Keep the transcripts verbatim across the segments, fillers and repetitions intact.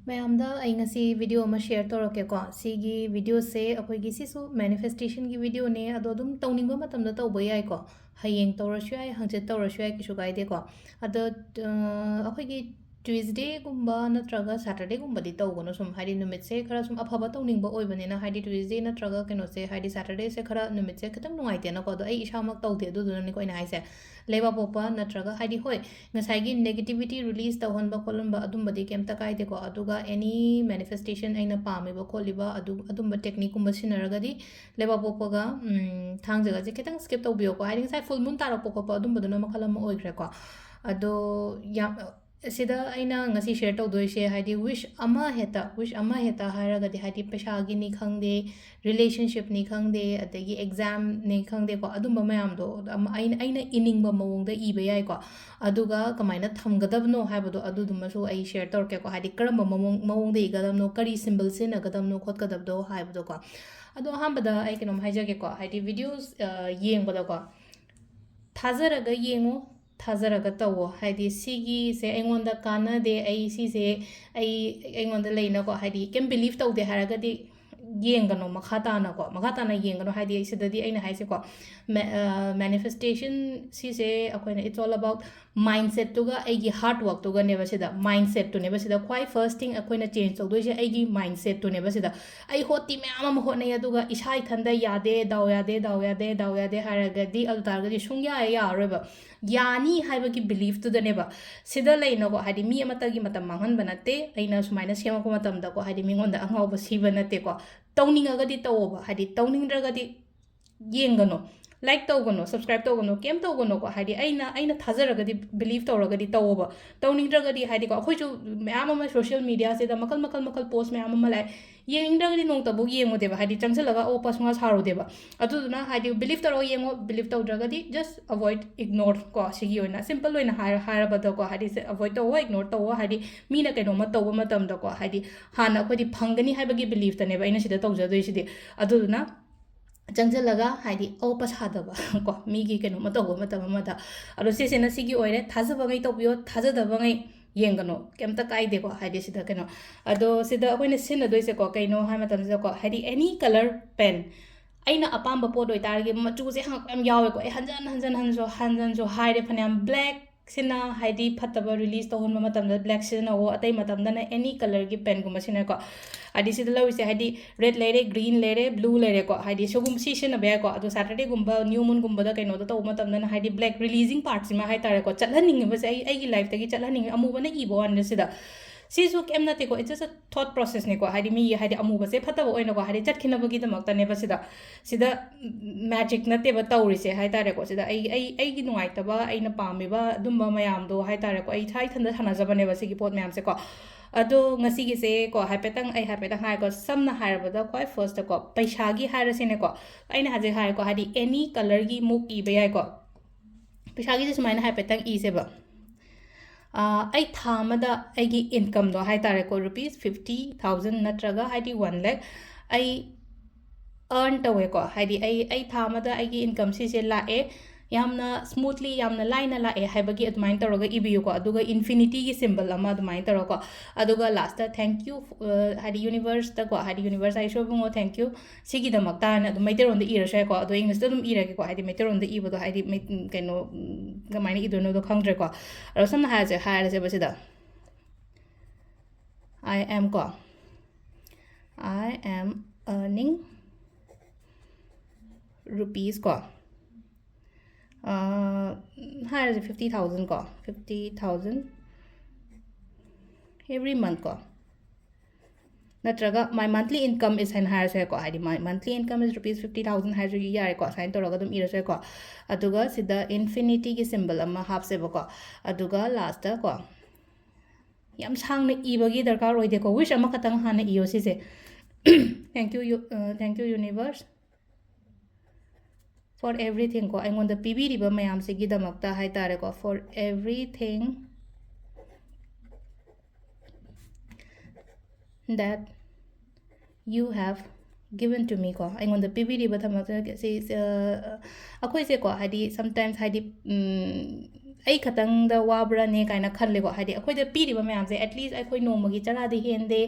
ꯃꯌꯥꯝꯗ ꯑꯩ ꯉꯁꯤ video ꯑꯃ share ꯇꯧꯔꯛꯀꯦꯀꯣ꯫ ꯁꯤꯒꯤ videoꯁꯦ ꯑꯩꯈꯣꯏꯒꯤ, ꯁꯤꯁꯨ manifestationꯒꯤ videoꯅꯦ, ꯑꯗꯣ ꯑꯗꯨꯝ ꯇꯧꯅꯤꯡꯕ ꯃꯇꯝꯗ ꯇꯧꯕ ꯌꯥꯏꯀꯣ꯫ ꯍꯌꯦꯡ ꯇꯧꯔꯁꯨ ꯌꯥꯏ, ꯍꯪꯆꯤꯠ ꯇꯧꯔꯁꯨ ꯌꯥꯏ, ꯀꯩꯁꯨ ꯀꯥꯏꯗꯦꯀꯣ꯫ ꯑꯗꯣ, ꯑ, ꯑꯩꯈꯣꯏꯒꯤ Tuesdayꯒꯨꯝꯕ ꯅꯠꯇ꯭ꯔꯒ Saturdayꯒꯨꯝꯕꯗꯤ ꯇꯧꯒꯅꯨ꯫ ꯁꯨꯝ ꯍꯥꯏꯗꯤ ꯅꯨꯃꯤꯠꯁꯦ ꯈꯔ ꯁꯨꯝ ꯑꯐꯕ ꯇꯧꯅꯤꯡꯕ ꯑꯣꯏꯕꯅꯤꯅ, ꯍꯥꯏꯗꯤ Tuesday ꯅꯠꯇ꯭ꯔꯒ ꯀꯩꯅꯣꯁꯦ, ꯍꯥꯏꯗꯤ Saturdayꯁꯦ ꯈꯔ ꯅꯨꯃꯤꯠꯁꯦ ꯈꯤꯇꯪ ꯅꯨꯡꯉꯥꯏꯇꯦꯅꯀꯣ꯫ ꯑꯗꯣ ꯑꯩ ꯏꯁꯥꯃꯛ ꯇꯧꯗꯦ, ꯑꯗꯨꯗꯨꯅꯅꯤꯀꯣ ꯑꯩꯅ ꯍꯥꯏꯁꯦ꯫ ꯂꯩꯕꯥꯛꯄꯣꯛꯄ ꯅꯠꯇ꯭ꯔꯒ, ꯍꯥꯏꯗꯤ, ꯍꯣꯏ, ꯉꯁꯥꯏꯒꯤ negativity release ꯇꯧꯍꯟꯕ ꯈꯣꯠꯍꯟꯕ ꯑꯗꯨꯝꯕꯗꯤ ꯀꯩꯝꯇ ꯀꯥꯏꯗꯦꯀꯣ꯫ ꯑꯗꯨꯒ any manifestation, ꯑꯩꯅ ꯄꯥꯝꯃꯤꯕ ꯈꯣꯠꯂꯤꯕ ꯑꯗꯨ, ꯑꯗꯨꯝꯕ techniqueꯀꯨꯝꯕ ꯁꯤꯖꯤꯟꯅꯔꯒꯗꯤ ꯂꯩꯕꯥꯛꯄꯣꯛꯄꯒ, ꯎꯝ, ꯊꯥꯡꯖꯒꯁꯦ ꯈꯤꯇꯪ skip ꯇꯧꯕꯤꯌꯣꯀꯣ꯫ ꯍꯥꯏꯗꯤ ꯉꯁꯥꯏ full moon ꯇꯥꯔꯛꯄ ꯈꯣꯠꯄ ꯑꯗꯨꯝꯕꯗꯨꯅ ꯃꯈꯜ ꯑꯃ ꯑꯣꯏꯈ꯭ꯔꯦꯀꯣ꯫ ꯑꯗꯣ ꯌꯥꯝ, ꯁꯤꯗ ꯑꯩꯅ ꯉꯁꯤ share ꯇꯧꯗꯣꯏꯁꯦ, ꯍꯥꯏꯗꯤ wish ꯑꯃ ꯍꯦꯛꯇ, wish ꯑꯃ ꯍꯦꯛꯇ ꯍꯥꯏꯔꯒꯗꯤ, ꯍꯥꯏꯗꯤ ꯄꯩꯁꯥꯒꯤꯅꯤ ꯈꯪꯗꯦ, relationshipꯅꯤ ꯈꯪꯗꯦ, ꯑꯗꯒꯤ examꯅꯤ ꯈꯪꯗꯦꯀꯣ, ꯑꯗꯨꯝꯕ ꯃꯌꯥꯝꯗꯣ ꯑꯃ ꯑꯩꯅ, ꯑꯩꯅ ꯏꯅꯤꯡꯕ ꯃꯑꯣꯡꯗ ꯏꯕ ꯌꯥꯏꯀꯣ꯫ ꯑꯗꯨꯒ ꯀꯃꯥꯏꯅ ꯊꯝꯒꯗꯕꯅꯣ ꯍꯥꯏꯕꯗꯣ ꯑꯗꯨꯗꯨꯃꯁꯨ ꯑꯩ share ꯇꯧꯔꯛꯀꯦꯀꯣ꯫ ꯍꯥꯏꯗꯤ ꯀꯔꯝꯕ ꯃꯑꯣꯡ, ꯃꯑꯣꯡꯗ ꯏꯒꯗꯕꯅꯣ, ꯀꯔꯤ symbol ꯁꯤꯖꯤꯟꯅꯒꯗꯕꯅꯣ ꯈꯣꯠꯀꯗꯕꯗꯣ ꯍꯥꯏꯕꯗꯣꯀꯣ꯫ ꯑꯗꯣ ꯑꯍꯥꯟꯕꯗ ꯑꯩ ꯀꯩꯅꯣꯝ ꯍꯥꯏꯖꯒꯦꯀꯣ꯫ ꯍꯥꯏꯗꯤ videos, ꯑ, ꯌꯦꯡꯕꯗꯀꯣ, ꯊꯥꯖꯔꯒ ꯌꯦꯡꯉꯨ, ꯊꯥꯖꯔꯒ ꯇꯧꯋꯣ꯫ ꯍꯥꯏꯗꯤ ꯁꯤꯒꯤꯁꯦ ꯑꯩꯉꯣꯟꯗ ꯀꯥꯟꯅꯗꯦ, ꯑꯩ ꯁꯤꯁꯦ, ꯑꯩ, ꯑꯩꯉꯣꯟꯗ ꯂꯩꯅꯀꯣ, ꯍꯥꯏꯗꯤ ꯀꯩꯝ believe ꯇꯧꯗꯦ ꯍꯥꯏꯔꯒꯗꯤ ꯌꯦꯡꯒꯅꯣ ꯃꯈꯥ ꯇꯥꯅꯀꯣ, ꯃꯈꯥ ꯇꯥꯅ ꯌꯦꯡꯒꯅꯣ꯫ ꯍꯥꯏꯗꯤ ꯁꯤꯗꯗꯤ ꯑꯩꯅ ꯍꯥꯏꯁꯦꯀꯣ, ma-, ꯑ, manifestation ꯁꯤꯁꯦ ꯑꯩꯈꯣꯏꯅ, it's all about mindsetꯇꯨꯒ ꯑꯩꯒꯤ hard workꯇꯨꯒꯅꯦꯕ꯫ ꯁꯤꯗ mindsetꯇꯨꯅꯦꯕ ꯁꯤꯗ ꯈ꯭ꯋꯥꯏ first thing ꯑꯩꯈꯣꯏꯅ change ꯇꯧꯗꯣꯏꯁꯦ, ꯑꯩꯒꯤ mindsetꯇꯨꯅꯦꯕ ꯁꯤꯗ꯫ ꯑꯩ ꯍꯣꯠꯇꯤ ꯃꯌꯥꯝ ꯑꯃ ꯍꯣꯠꯅꯩ, ꯑꯗꯨꯒ ꯏꯁꯥ ꯏꯊꯟꯗ ꯌꯥꯗꯦ, ꯗꯥꯎ ꯌꯥꯗꯦ, ꯗꯥꯎ ꯌꯥꯗꯦ, ꯗꯥꯎ ꯌꯥꯗꯦ ꯍꯥꯏꯔꯒꯗꯤ, ꯑꯗꯨ ꯇꯥꯔꯒꯗꯤ ꯁꯨꯡꯌꯥ ꯍꯦꯛ ꯌꯥꯔꯔꯣꯏꯕ꯫ ꯌꯥꯅꯤ ꯍꯥꯏꯕꯒꯤ beliefꯇꯨꯗꯅꯦꯕ꯫ ꯁꯤꯗ ꯂꯩꯅꯀꯣ, ꯍꯥꯏꯗꯤ ꯃꯤ ꯑꯃꯠꯇꯒꯤ ꯃꯇꯝ ꯃꯥꯡꯍꯟꯕ ꯅꯠꯇꯦ꯫ ꯑꯩꯅ ꯁꯨꯃꯥꯏꯅ ꯁꯦꯝꯃꯛꯄ ꯃꯇꯝꯗꯀꯣ, ꯍꯥꯏꯗꯤ ꯃꯤꯉꯣꯟꯗ ꯑꯉꯥꯎꯕ ꯁꯤꯕ ꯅꯠꯇꯦꯀꯣ꯫ ꯇꯧꯅꯤꯡꯉꯒꯗꯤ ꯇꯧꯋꯣꯕ, ꯍꯥꯏꯗꯤ ꯇꯧꯅꯤꯡꯗ꯭ꯔꯒꯗꯤ ꯌꯦꯡꯒꯅꯣ, like ꯇꯧꯒꯅꯣ, subscribe ꯇꯧꯒꯅꯣ, ꯀꯩꯝ ꯇꯧꯒꯅꯣꯀꯣ꯫ ꯍꯥꯏꯗꯤ ꯑꯩꯅ, ꯑꯩꯅ ꯊꯥꯖꯔꯒꯗꯤ, believe ꯇꯧꯔꯒꯗꯤ ꯇꯧꯋꯣꯕ꯫ ꯇꯧꯅꯤꯡꯗ꯭ꯔꯒꯗꯤ, ꯍꯥꯏꯗꯤꯀꯣ, ꯑꯩꯈꯣꯏꯁꯨ ꯃꯌꯥꯝ ꯑꯃ social mediaꯁꯤꯗ ꯃꯈꯜ, ꯃꯈꯜ, ꯃꯈꯜ post ꯃꯌꯥꯝ ꯑꯃ ꯂꯥꯛꯑꯦ꯫ ꯌꯦꯡꯅꯤꯡꯗ꯭ꯔꯒꯗꯤ ꯅꯣꯡꯇꯕꯨ ꯌꯦꯡꯉꯨꯗꯦꯕ, ꯍꯥꯏꯗꯤ ꯆꯪꯁꯤꯜꯂꯒ ꯑꯋꯣꯛꯄ ꯁꯨꯡꯁꯥ ꯁꯥꯔꯨꯗꯦꯕ꯫ ꯑꯗꯨꯗꯨꯅ ꯍꯥꯏꯗꯤ believe ꯇꯧꯔꯒ ꯌꯦꯡꯉꯣ, believe ꯇꯧꯗ꯭ꯔꯒꯗꯤ just avoid, ignore ꯀꯣ꯫ ꯁꯤꯒꯤ ꯑꯣꯏꯅ simple ꯑꯣꯏꯅ ꯍꯥꯏꯔ-, ꯍꯥꯏꯔꯕꯗꯀꯣ, ꯍꯥꯏꯗꯤ ꯁꯦ avoid ꯇꯧꯋꯣ, ignore ꯇꯧꯋꯣ꯫ ꯍꯥꯏꯗꯤ ꯃꯤꯅ ꯀꯩꯅꯣꯝꯃ ꯇꯧꯕ ꯃꯇꯝꯗꯀꯣ, ꯍꯥꯏꯗꯤ ꯍꯥꯟꯅ ꯑꯩꯈꯣꯏꯗꯤ ꯐꯪꯒꯅꯤ ꯍꯥꯏꯕꯒꯤ beliefꯇꯅꯦꯕ ꯑꯩꯅ ꯁꯤꯗ ꯇꯧꯖꯗꯣꯏꯁꯤꯗꯤ꯫ ꯑꯗꯨꯗꯨꯅ ꯆꯪꯁꯤꯜꯂꯒ ꯍꯥꯏꯗꯤ ꯑꯋꯣꯛꯄ ꯁꯥꯗꯕ ꯀꯣ, ꯃꯤꯒꯤ ꯀꯩꯅꯣꯝꯃ ꯇꯧꯕ ꯃꯇꯝ ꯑꯃꯗ꯫ ꯑꯗꯣ ꯁꯤꯁꯤꯅ ꯁꯤꯒꯤ ꯑꯣꯏꯔꯦ꯫ ꯊꯥꯖꯕꯉꯩ ꯇꯧꯕꯤꯌꯣ, ꯊꯥꯖꯗꯕꯉꯩ ꯌꯦꯡꯒꯅꯣ, ꯀꯩꯝꯇ ꯀꯥꯏꯗꯦꯀꯣ꯫ ꯍꯥꯏꯗꯤ ꯁꯤꯗ ꯀꯩꯅꯣ, ꯑꯗꯣ ꯁꯤꯗ ꯑꯩꯈꯣꯏꯅ ꯁꯤꯖꯤꯟꯅꯗꯣꯏꯁꯦꯀꯣ, ꯀꯩꯅꯣ ꯍꯥꯏ ꯃꯇꯝꯁꯤꯗꯀꯣ, ꯍꯥꯏꯗꯤ any color pen, ꯑꯩꯅ ꯑꯄꯥꯝꯕ ꯄꯣꯠ ꯑꯣꯏꯇꯥꯔꯒꯗꯤ, ꯃꯆꯨꯁꯦ ꯍꯪꯉꯛꯄ ꯌꯥꯝ ꯌꯥꯎꯋꯦꯀꯣ꯫ ꯑꯩ ꯍꯟꯖꯟ ꯍꯟꯖꯟ ꯍꯟꯖꯟꯁꯨ ꯍꯟꯖꯟꯁꯨ ꯍꯥꯏꯔꯦ ꯐꯅꯌꯥꯝ, black ꯁꯤꯅ ꯍꯥꯏꯗꯤ ꯐꯠꯇꯕ release ꯇꯧꯍꯟꯕ ꯃꯇꯝꯗ black ꯁꯤꯖꯤꯟꯅꯧꯋꯣ, ꯑꯇꯩ ꯃꯇꯝꯗꯅ any colorꯒꯤ penꯒꯨꯝꯕ ꯁꯤꯖꯤꯟꯅꯧꯀꯣ꯫ ꯍꯥꯏꯗꯤ ꯁꯤꯗ ꯂꯧꯔꯤꯁꯦ ꯍꯥꯏꯗꯤ red ꯂꯩꯔꯦ, green ꯂꯩꯔꯦ, blue ꯂꯩꯔꯦꯀꯣ꯫ ꯍꯥꯏꯗꯤ ꯁꯤꯒꯨꯝ-, ꯁꯤ ꯁꯤꯖꯤꯟꯅꯕ ꯌꯥꯏꯀꯣ꯫ ꯑꯗꯣ Saturdayꯒꯨꯝꯕ, new moonꯒꯨꯝꯕꯗ ꯀꯩꯅꯣꯗ ꯇꯧꯕ ꯃꯇꯝꯗꯅ ꯍꯥꯏꯗꯤ black releasing partꯁꯤꯃ ꯍꯥꯏ ꯇꯥꯔꯦꯀꯣ, ꯆꯠꯍꯟꯅꯤꯡꯉꯤꯕꯁꯦ, ꯑꯩ, ꯑꯩꯒꯤ lifeꯇꯒꯤ ꯆꯠꯍꯟꯅꯤꯡꯉꯤ꯫ ꯑꯃꯨꯕꯅ ꯏꯕ ꯋꯥꯅꯤꯗ ꯁꯤꯗ꯫ ꯁꯤꯁꯨ ꯀꯩꯝ ꯅꯠꯇꯦꯀꯣ, it's just a thought processꯅꯤꯀꯣ꯫ ꯍꯥꯏꯗꯤ ꯃꯤꯒꯤ ꯍꯥꯏꯗꯤ ꯑꯃꯨꯕꯁꯦ ꯐꯠꯇꯕ ꯑꯣꯏꯅꯀꯣ, ꯍꯥꯏꯗꯤ ꯆꯠꯈꯤꯅꯕꯒꯤꯗꯃꯛꯇꯅꯦꯕ ꯁꯤꯗ꯫ ꯁꯤꯗ magic ꯅꯠꯇꯦꯕ ꯇꯧꯔꯤꯁꯦ ꯍꯥꯏ ꯇꯥꯔꯦꯀꯣ꯫ ꯁꯤꯗ ꯑꯩ, ꯑꯩ, ꯑꯩꯒꯤ ꯅꯨꯡꯉꯥꯏꯇꯕ, ꯑꯩꯅ ꯄꯥꯝꯃꯤꯕ ꯑꯗꯨꯝꯕ ꯃꯌꯥꯝꯗꯣ ꯍꯥꯏ ꯇꯥꯔꯦꯀꯣ, ꯑꯩ ꯏꯁꯥ ꯏꯊꯟꯗ ꯁꯥꯟꯅꯖꯕꯅꯦꯕ ꯁꯤꯒꯤ ꯄꯣꯠ ꯃꯌꯥꯝꯁꯦꯀꯣ꯫ ꯑꯗꯣ ꯉꯁꯤꯒꯤꯁꯦꯀꯣ, ꯍꯥꯏꯐꯦꯠꯇꯪ, ꯑꯩ ꯍꯥꯏꯐꯦꯠꯇꯪ ꯍꯥꯏꯔꯦꯀꯣ, ꯁꯝꯅ ꯍꯥꯏꯔꯕꯗ ꯈ꯭ꯋꯥꯏ firstꯇꯀꯣ, ꯄꯩꯁꯥꯒꯤ ꯍꯥꯏꯔꯁꯤꯅꯦꯀꯣ, ꯑꯩꯅ ꯍꯧꯖꯤꯛ ꯍꯥꯏꯔꯦꯀꯣ, ꯍꯥꯏꯗꯤ any colorꯒꯤ ꯃꯨꯛ ꯏꯕ ꯌꯥꯏꯀꯣ꯫ ꯄꯩꯁꯥꯒꯤꯁꯦ ꯁꯨꯃꯥꯏꯅ ꯍꯥꯏꯐꯦꯠꯇꯪ ꯏꯁꯦꯕ꯫ ꯑꯥ, ꯑꯩ ꯊꯥ ꯑꯃꯗ ꯑꯩꯒꯤ incomeꯗꯣ ꯍꯥꯏ ꯇꯥꯔꯦꯀꯣ, rupees fifty thousand ꯅꯠꯇ꯭ꯔꯒ ꯍꯥꯏꯗꯤ one lakh ꯑꯩ earn ꯇꯧꯋꯦꯀꯣ꯫ ꯍꯥꯏꯗꯤ ꯑꯩ, ꯑꯩ ꯊꯥ ꯑꯃꯗ ꯑꯩꯒꯤ income ꯁꯤꯁꯦ ꯂꯥꯛꯑꯦ, ꯌꯥꯝꯅ smoothly, ꯌꯥꯝꯅ ꯂꯥꯏꯅ ꯂꯥꯛꯑꯦ ꯍꯥꯏꯕꯒꯤ ꯑꯗꯨꯃꯥꯏꯅ ꯇꯧꯔꯒ ꯏꯕꯤꯌꯨꯀꯣ꯫ ꯑꯗꯨꯒ infinityꯒꯤ symbol ꯑꯃ ꯑꯗꯨꯃꯥꯏꯅ ꯇꯧꯔꯒꯀꯣ꯫ ꯑꯗꯨꯒ lastꯇ thank you, ꯑ, ꯍꯥꯏꯗꯤ universeꯇꯀꯣ, ꯍꯥꯏꯗꯤ universe ꯍꯥꯏ, ꯏꯁꯣꯔ ꯏꯕꯨꯡꯉꯣ, thank you, ꯁꯤꯒꯤꯗꯃꯛꯇ ꯍꯥꯏꯅ ꯑꯗꯨꯝ ꯃꯩꯇꯩꯔꯣꯟꯗ ꯏꯔꯁꯨ ꯌꯥꯏꯀꯣ꯫ ꯑꯗꯣ Englishꯇ ꯑꯗꯨꯝ ꯏꯔꯒꯦꯀꯣ, ꯍꯥꯏꯗꯤ ꯃꯩꯇꯩꯔꯣꯟꯗ ꯏꯕꯗꯣ ꯍꯥꯏꯗꯤ ꯃꯩ-, ꯀꯩꯅꯣ, ꯎꯝ, ꯀꯃꯥꯏꯅ ꯏꯗꯣꯏꯅꯣꯗꯣ ꯈꯪꯗ꯭ꯔꯦꯀꯣ꯫ ꯑꯗꯣ ꯁꯝꯅ ꯍꯥꯏꯔꯁꯦ, ꯍꯥꯏꯔꯁꯦꯕ ꯁꯤꯗ꯫ I am ꯀꯣ, I am earning rupees ꯀꯣ, ꯑꯥ, ꯍꯥꯏꯔꯁꯦ fifty thousand ꯀꯣ, fifty thousand every month ꯀꯣ꯫ ꯅꯠꯇ꯭ꯔꯒ my monthly income is ꯍꯥꯏꯅ ꯍꯥꯏꯔꯁꯨ ꯌꯥꯏꯀꯣ, ꯍꯥꯏꯗꯤ my monthly income is rupees fifty thousand ꯍꯥꯏꯔꯁꯨ ꯌꯥꯔꯦꯀꯣ, ꯑꯁꯨꯃꯥꯏꯅ ꯇꯧꯔꯒ ꯑꯗꯨꯝ ꯏꯔꯁꯨ ꯌꯥꯏꯀꯣ꯫ ꯑꯗꯨꯒ ꯁꯤꯗ infinityꯒꯤ symbol ꯑꯃ ꯍꯥꯞꯁꯦꯕꯀꯣ꯫ ꯑꯗꯨꯒ lastꯇꯀꯣ, ꯌꯥꯝ ꯁꯥꯡꯅ ꯏꯕꯒꯤ ꯗꯔꯀꯥꯔ ꯑꯣꯏꯗꯦꯀꯣ, wish ꯑꯃꯈꯛꯇꯪ ꯍꯥꯟꯅ ꯏꯌꯣ ꯁꯤꯁꯦ꯫ Thank you, you, uh, thank you universe for everything ꯀꯣ, ꯑꯩꯉꯣꯟꯗ ꯄꯤꯕꯤꯔꯤꯕ ꯃꯌꯥꯝꯁꯤꯒꯤꯗꯃꯛꯇ ꯍꯥꯏ ꯇꯥꯔꯦꯀꯣ, for everything that you have Given to me ꯀꯣ, ꯑꯩꯉꯣꯟꯗ ꯄꯤꯕꯤꯔꯤꯕ ꯊꯕꯛꯁꯦ ꯁꯤ, ꯑ, ꯑꯩꯈꯣꯏꯁꯦꯀꯣ, ꯍꯥꯏꯗꯤ, sometimes, ꯍꯥꯏꯗꯤ, ꯎꯝ, ꯑꯩ ꯈꯛꯇꯪꯗ ꯋꯥꯕ꯭ꯔꯥꯅꯦ ꯀꯥꯏꯅ ꯈꯜꯂꯦꯀꯣ꯫ ꯍꯥꯏꯗꯤ, ꯑꯩꯈꯣꯏꯗ ꯄꯤꯔꯤꯕ ꯃꯌꯥꯝꯁꯦ, at least ꯑꯩꯈꯣꯏ ꯅꯣꯡꯃꯒꯤ ꯆꯔꯥꯗꯤ ꯍꯦꯟꯗꯦ,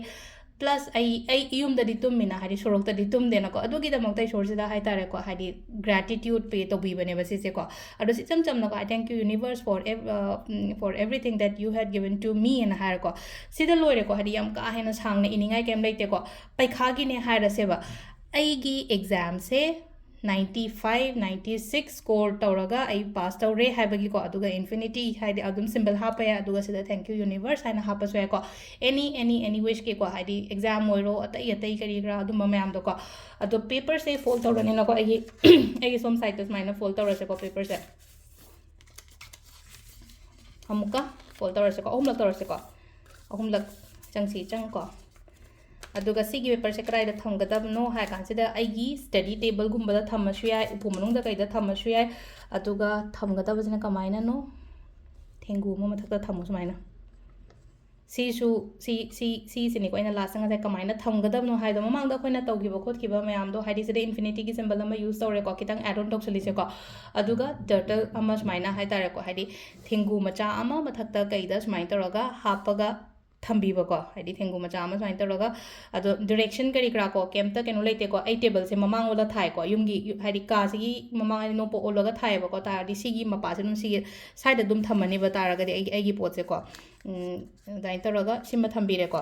plus ꯑꯩ, ꯑꯩ ꯌꯨꯝꯗꯗꯤ ꯇꯨꯝꯃꯤꯅ, ꯍꯥꯏꯗꯤ, ꯁꯣꯔꯣꯛꯇꯗꯤ ꯇꯨꯝꯗꯦꯅꯀꯣ꯫ ꯑꯗꯨꯒꯤꯗꯃꯛꯇ ꯏꯁꯣꯔꯁꯤꯗ ꯍꯥꯏ ꯇꯥꯔꯦꯀꯣ, ꯍꯥꯏꯗꯤ, gratitude pay ꯇꯧꯕꯤꯕꯅꯦꯕ ꯁꯤꯁꯦꯀꯣ꯫ ꯑꯗꯣ ꯁꯤ ꯏꯆꯝ ꯆꯝꯅꯀꯣ, "I thank you, universe, for ev-, uh, mm, for everything that you had given to me" ꯑꯅ ꯍꯥꯏꯔꯦꯀꯣ꯫ ꯁꯤꯗ ꯂꯣꯏꯔꯦꯀꯣ, ꯍꯥꯏꯗꯤ, ꯌꯥꯝ ꯀꯥ ꯍꯦꯟꯅ ꯁꯥꯡꯅ ꯏꯅꯤꯡꯉꯥꯏ ꯀꯩꯝ ꯂꯩꯇꯦꯀꯣ꯫ ꯄꯩꯈꯥꯒꯤꯅꯦ ꯍꯥꯏꯔꯁꯦꯕ, ꯑꯩꯒꯤ ꯑꯦꯛꯖꯥꯝꯁꯦ ninety five, ninety six score ꯇꯧꯔꯒ ꯑꯩ ꯄꯥꯁ ꯇꯧꯔꯦ ꯍꯥꯏꯕꯒꯤꯀꯣ, ꯑꯗꯨꯒ infinity ꯍꯥꯏꯗꯤ ꯑꯗꯨꯝ symbol ꯍꯥꯞꯄ ꯌꯥꯏ, ꯑꯗꯨꯒ ꯁꯤꯗ "Thank you, universe" ꯍꯥꯏꯅ ꯍꯥꯞꯄꯁꯨ ꯌꯥꯏꯀꯣ꯫ Any, any, any wishꯀꯤꯀꯣ, ꯍꯥꯏꯗꯤ ꯑꯦꯛꯖꯥꯝ ꯑꯣꯏꯔꯣ, ꯑꯇꯩ ꯑꯇꯩ ꯀꯔꯤ ꯀꯔꯥ, ꯑꯗꯨꯝꯕ ꯃꯌꯥꯝꯗꯣꯀꯣ꯫ ꯑꯗꯣ ꯄꯦꯄꯔꯁꯦ fold ꯇꯧꯔꯅꯤꯅꯀꯣ, ꯑꯩꯒꯤ, ꯑꯩꯒꯤ ꯁꯣꯝ ꯁꯥꯏꯗꯇ ꯁꯨꯃꯥꯏꯅ fold ꯇꯧꯔꯁꯦꯀꯣ ꯄꯦꯄꯔꯁꯦ꯫ ꯑꯃꯨꯛꯀ fold ꯇꯧꯔꯁꯦꯀꯣ, ꯑꯍꯨꯝꯂꯛ ꯇꯧꯔꯁꯦꯀꯣ, ꯑꯍꯨꯝꯂꯛ ꯆꯪꯁꯤ ꯆꯪꯉꯨꯀꯣ꯫ ꯑꯗꯨꯒ ꯁꯤꯒꯤ ꯄꯦꯄꯔꯁꯦ ꯀꯗꯥꯏꯗ ꯊꯝꯒꯗꯕꯅꯣ ꯍꯥꯏ ꯀꯥꯟꯁꯤꯗ, ꯑꯩꯒꯤ ꯁ꯭ꯇꯗꯤ ꯇꯦꯕꯜꯒꯨꯝꯕꯗ ꯊꯝꯃꯁꯨ ꯌꯥꯏ, ꯎꯄꯨ ꯃꯅꯨꯡꯗ ꯀꯩꯗ ꯊꯝꯃꯁꯨ ꯌꯥꯏ꯫ ꯑꯗꯨꯒ ꯊꯝꯒꯗꯕꯁꯤꯅ ꯀꯃꯥꯏꯅꯅꯣ? ꯊꯦꯡꯒꯨ ꯑꯃ ꯃꯊꯛꯇ ꯊꯝꯃꯣ ꯁꯨꯃꯥꯏꯅ꯫ ꯁꯤꯁꯨ, ꯁꯤ, ꯁꯤ, ꯁꯤꯁꯤꯅꯤꯀꯣ ꯑꯩꯅ ꯂꯥꯁꯇ ꯉꯁꯥꯏ ꯀꯃꯥꯏꯅ ꯊꯝꯒꯗꯕꯅꯣ ꯍꯥꯏꯗꯣ, ꯃꯃꯥꯡꯗ ꯑꯩꯈꯣꯏꯅ ꯇꯧꯈꯤꯕ ꯈꯣꯠꯈꯤꯕ ꯃꯌꯥꯝꯗꯣ, ꯍꯥꯏꯗꯤ ꯁꯤꯗ infinity ꯒꯤ symbol ꯑꯃ use ꯇꯧꯔꯦꯀꯣ, ꯈꯤꯇꯪ add on ꯇꯧꯁꯜꯂꯤꯁꯦꯀꯣ꯫ ꯑꯗꯨꯒ turtle ꯑꯃ ꯁꯨꯃꯥꯏꯅ ꯍꯥꯏ ꯇꯥꯔꯦꯀꯣ, ꯍꯥꯏꯗꯤ ꯊꯦꯡꯒꯨ ꯃꯆꯥ ꯑꯃ ꯃꯊꯛꯇ ꯀꯩꯗ ꯁꯨꯃꯥꯏꯅ ꯇꯧꯔꯒ ꯍꯥꯞꯄꯒ ꯊꯝꯕꯤꯕꯀꯣ, ꯍꯥꯏꯗꯤ ꯊꯦꯡꯒꯨ ꯃꯆꯥ ꯑꯃ ꯁꯨꯃꯥꯏꯅ ꯇꯧꯔꯒ꯫ ꯑꯗꯣ direction ꯀꯔꯤ ꯀꯔꯥ ꯀꯣ ꯀꯩꯝꯇ ꯀꯩꯅꯣ ꯂꯩꯇꯦꯀꯣ꯫ ꯑꯩ ꯇꯦꯕꯜꯁꯦ ꯃꯃꯥꯡ ꯑꯣꯜꯂ ꯊꯥꯏꯀꯣ, ꯌꯨꯝꯒꯤ, ꯌꯨ-, ꯍꯥꯏꯗꯤ ꯀꯥꯁꯤꯒꯤ ꯃꯃꯥꯡ ꯑꯩ ꯅꯣꯛꯄ ꯑꯣꯜꯂꯒ ꯊꯥꯏꯌꯦꯕꯀꯣ, ꯇꯥꯔꯗꯤ ꯁꯤꯒꯤ ꯃꯄꯥꯁꯦ ꯑꯗꯨꯝ ꯁꯤꯒꯤ ꯁꯥꯏꯗ ꯑꯗꯨꯝ ꯊꯝꯃꯅꯤꯕ ꯇꯥꯔꯒꯗꯤ ꯑꯩꯒꯤ, ꯑꯩꯒꯤ ꯄꯣꯠꯁꯦꯀꯣ꯫ ꯎꯝ, ꯑꯗꯨꯃꯥꯏꯅ ꯇꯧꯔꯒ ꯁꯤꯃ ꯊꯝꯕꯤꯔꯦꯀꯣ꯫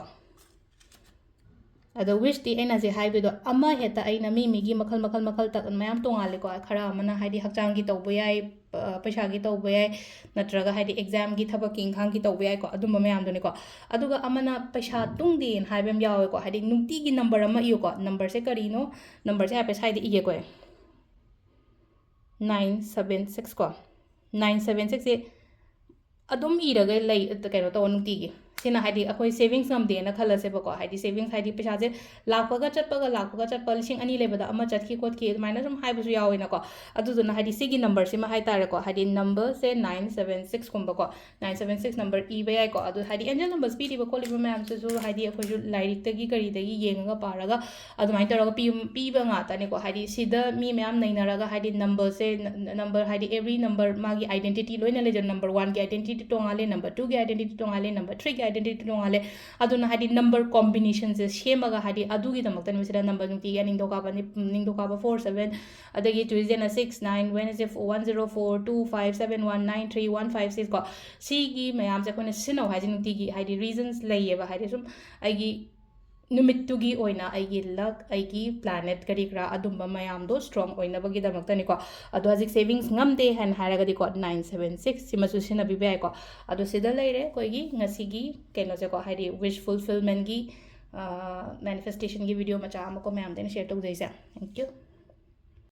ꯑꯗꯣ wishꯇꯤ ꯑꯩꯅ ꯍꯧꯖꯤꯛ ꯍꯥꯏꯕꯗꯣ ꯑꯃ ꯍꯦꯛꯇ, ꯑꯩꯅ ꯃꯤ ꯃꯤꯒꯤ ꯃꯈꯜ, ꯃꯈꯜ, ꯃꯈꯜ ꯇ-, ꯃꯌꯥꯝ ꯇꯣꯡꯉꯥꯜꯂꯦꯀꯣ꯫ ꯈꯔ ꯑꯃꯅ ꯍꯥꯏꯗꯤ ꯍꯛꯆꯥꯡꯒꯤ ꯇꯧꯕ ꯌꯥꯏ, ꯄ-, ꯄꯩꯁꯥꯒꯤ ꯇꯧꯕ ꯌꯥꯏ, ꯅꯠꯇ꯭ꯔꯒ ꯍꯥꯏꯗꯤ examꯒꯤ, ꯊꯕꯛꯀꯤ ꯏꯪꯈꯥꯡꯒꯤ ꯇꯧꯕ ꯌꯥꯏꯀꯣ, ꯑꯗꯨꯝꯕ ꯃꯌꯥꯝꯗꯨꯅꯤꯀꯣ꯫ ꯑꯗꯨꯒ ꯑꯃꯅ ꯄꯩꯁꯥ ꯇꯨꯡꯗꯦꯅ ꯍꯥꯏꯕ ꯑꯃ ꯌꯥꯎꯋꯦꯀꯣ, ꯍꯥꯏꯗꯤ ꯅꯨꯡꯇꯤꯒꯤ number ꯑꯃ ꯏꯌꯨꯀꯣ꯫ Numberꯁꯦ ꯀꯔꯤꯅꯣ? Numberꯁꯦ ꯍꯥꯏꯐꯦꯠ ꯁ꯭ꯋꯥꯏꯗ ꯏꯒꯦꯀꯣ ꯑꯩ꯫ Nine seven six ꯀꯣ꯫ Nine seven sixꯁꯦ ꯑꯗꯨꯝ ꯏꯔꯒ ꯂꯩ, ꯀꯩꯅꯣ ꯇꯧꯋꯣ ꯅꯨꯡꯇꯤꯒꯤ꯫ ꯁꯤꯅ ꯍꯥꯏꯗꯤ ꯑꯩꯈꯣꯏ ꯁꯦꯚꯤꯡꯁ ꯉꯝꯗꯦꯅ ꯈꯜꯂꯁꯦꯕꯀꯣ, ꯍꯥꯏꯗꯤ ꯁꯦꯚꯤꯡꯁ ꯍꯥꯏꯗꯤ ꯄꯩꯁꯥꯁꯦ ꯂꯥꯛꯄꯒ ꯆꯠꯄꯒ, ꯂꯥꯛꯄꯒ ꯆꯠꯄ, ꯂꯤꯁꯤꯡ ꯑꯅꯤ ꯂꯩꯕꯗ ꯑꯃ ꯆꯠꯈꯤ ꯈꯣꯠꯈꯤ ꯑꯗꯨꯃꯥꯏꯅ ꯁꯨꯝ ꯍꯥꯏꯕꯁꯨ ꯌꯥꯎꯋꯦꯅꯀꯣ꯫ ꯑꯗꯨꯗꯨꯅ ꯍꯥꯏꯗꯤ ꯁꯤꯒꯤ ꯅꯝꯕꯔꯁꯤꯃ ꯍꯥꯏ ꯇꯥꯔꯦꯀꯣ, ꯍꯥꯏꯗꯤ ꯅꯝꯕꯔꯁꯦ ꯅꯥꯏꯟ ꯁꯕꯦꯟ ꯁꯤꯛꯁꯀꯨꯝꯕꯀꯣ, ꯅꯥꯏꯟ ꯁꯕꯦꯟ ꯁꯤꯛꯁ ꯅꯝꯕꯔ ꯏꯕ ꯌꯥꯏꯀꯣ꯫ ꯑꯗꯨ ꯍꯥꯏꯗꯤ ꯑꯦꯟꯖꯦꯜ ꯅꯝꯕꯔꯁ ꯄꯤꯔꯤꯕ ꯈꯣꯠꯂꯤꯕ ꯃꯌꯥꯝꯁꯤꯁꯨ ꯍꯥꯏꯗꯤ ꯑꯩꯈꯣꯏꯁꯨ ꯂꯥꯏꯔꯤꯛꯇꯒꯤ ꯀꯔꯤꯗꯒꯤ ꯌꯦꯡꯉꯒ ꯄꯥꯔꯒ ꯑꯗꯨꯃꯥꯏꯅ ꯇꯧꯔꯒ ꯄꯤ-, ꯄꯤꯕ ꯉꯥꯛꯇꯅꯦꯀꯣ꯫ ꯍꯥꯏꯗꯤ ꯁꯤꯗ ꯃꯤ ꯃꯌꯥꯝ ꯅꯩꯅꯔꯒ ꯍꯥꯏꯗꯤ ꯅꯝꯕꯔꯁꯦ, ꯅ-, ꯅꯝꯕꯔ ꯍꯥꯏꯗꯤ every number ꯃꯥꯒꯤ identity ꯂꯣꯏꯅ ꯂꯩꯖꯩ꯫ ꯅꯝꯕꯔ ꯋꯥꯟꯒꯤ identity ꯇꯣꯉꯥꯜꯂꯦ, ꯅꯝꯕꯔ ꯇꯨꯒꯤ identity ꯇꯣꯉꯥꯜꯂꯦ, ꯅꯝꯕꯔ ꯊ꯭ꯔꯤꯒꯤ identity ꯇꯣꯉꯥꯜꯂꯦ꯫ ꯑꯗꯨꯅ ꯍꯥꯏꯗꯤ ꯅꯝꯕꯔ ꯀꯣꯝꯕꯤꯅꯦꯁꯟꯁꯦ ꯁꯦꯝꯃꯒ ꯍꯥꯏꯗꯤ ꯑꯗꯨꯒꯤꯗꯃꯛꯇꯅꯦꯕ ꯁꯤꯗ ꯅꯝꯕꯔ ꯅꯨꯡꯇꯤꯒꯤ ꯅꯤꯡꯊꯧꯀꯥꯕ ꯅꯤ-, ꯅꯤꯡꯊꯧꯀꯥꯕ ꯐꯣꯔ ꯁꯕꯦꯟ, ꯑꯗꯒꯤ ꯇ꯭ꯌꯨꯁꯗꯦꯅ ꯁꯤꯛꯁ ꯅꯥꯏꯟ, ꯋꯦꯅꯁꯗꯦ one zero four, two five seven one, nine three one five six ꯀꯣ꯫ ꯁꯤꯒꯤ ꯃꯌꯥꯝꯁꯦ ꯑꯩꯈꯣꯏꯅ ꯁꯤꯖꯤꯟꯅꯧ ꯍꯥꯏꯁꯦ ꯅꯨꯡꯇꯤꯒꯤ ꯍꯥꯏꯗꯤ ꯔꯤꯖꯟꯁ ꯂꯩꯌꯦꯕ, ꯍꯥꯏꯗꯤ ꯁꯨꯝ ꯑꯩꯒꯤ ꯅꯨꯃꯤꯠꯇꯨꯒꯤ ꯑꯣꯏꯅ ꯑꯩꯒꯤ ꯂꯛ, ꯑꯩꯒꯤ ꯄ꯭ꯂꯥꯅꯦꯠ ꯀꯔꯤ ꯀꯔꯥ ꯑꯗꯨꯝꯕ ꯃꯌꯥꯝꯗꯣ ꯁ꯭ꯇꯔꯣꯡ ꯑꯣꯏꯅꯕꯒꯤꯗꯃꯛꯇꯅꯤꯀꯣ꯫ ꯑꯗꯣ ꯍꯧꯖꯤꯛ ꯁꯦꯚꯤꯡꯁ ꯉꯝꯗꯦ ꯍꯥꯏꯅ ꯍꯥꯏꯔꯒꯗꯤꯀꯣ, ꯅꯥꯏꯟ ꯁꯕꯦꯟ ꯁꯤꯛꯁ ꯁꯤꯃꯁꯨ ꯁꯤꯖꯤꯟꯅꯕꯤꯕ ꯌꯥꯏꯀꯣ꯫ ꯑꯗꯣ ꯁꯤꯗ ꯂꯩꯔꯦ ꯑꯩꯈꯣꯏꯒꯤ ꯉꯁꯤꯒꯤ ꯀꯩꯅꯣꯁꯦꯀꯣ, ꯍꯥꯏꯗꯤ ꯋꯤꯁ ꯐꯨꯜꯐꯤꯜꯃꯦꯟꯒꯤ, ꯃꯦꯅꯤꯐꯦꯁꯇꯦꯁꯟꯒꯤ ꯚꯤꯗꯤꯑꯣ ꯃꯆꯥ ꯑꯃꯀꯣ ꯃꯌꯥꯝꯗ ꯑꯩꯅ ꯁꯤꯌꯔ ꯇꯧꯖꯩꯁꯦ꯫ Thank you꯫